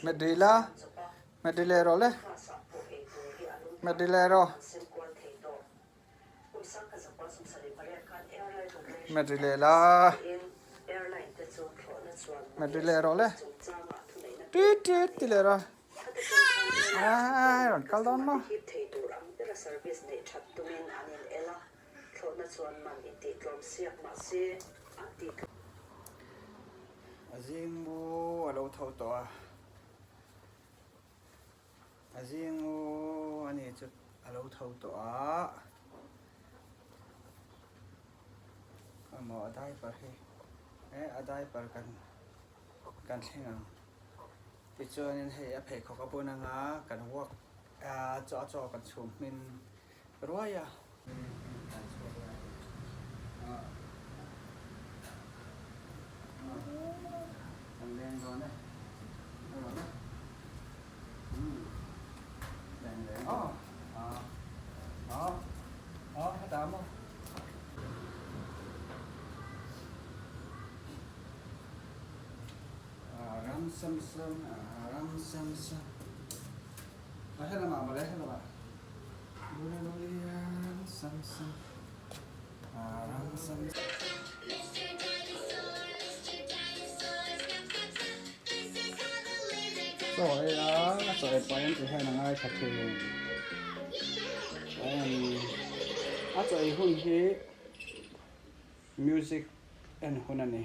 Hmet rih la, hmet rih leh rawh le, hmet rih leh rawh. Hmet rih leh la, hmet rih leh rawh le, tit tit ti leh rawh. Aii rawn kal dawn maw. A zing mu a lo tho tawh a, a zing mu a ni chu a lo tho tawh a, khawimaw a diaper hi eh a diaper kan kan thleng ang tichuanin hei a pheikhawk a bun anga kan walk a chaw chaw kan chhum hmin Ruai a. Ram sam sam, ram sam sam. Chaw ei a, chaw ei pawh hian ti hian a ngaithla thin. A chaw ei hun hi music en hun a ni.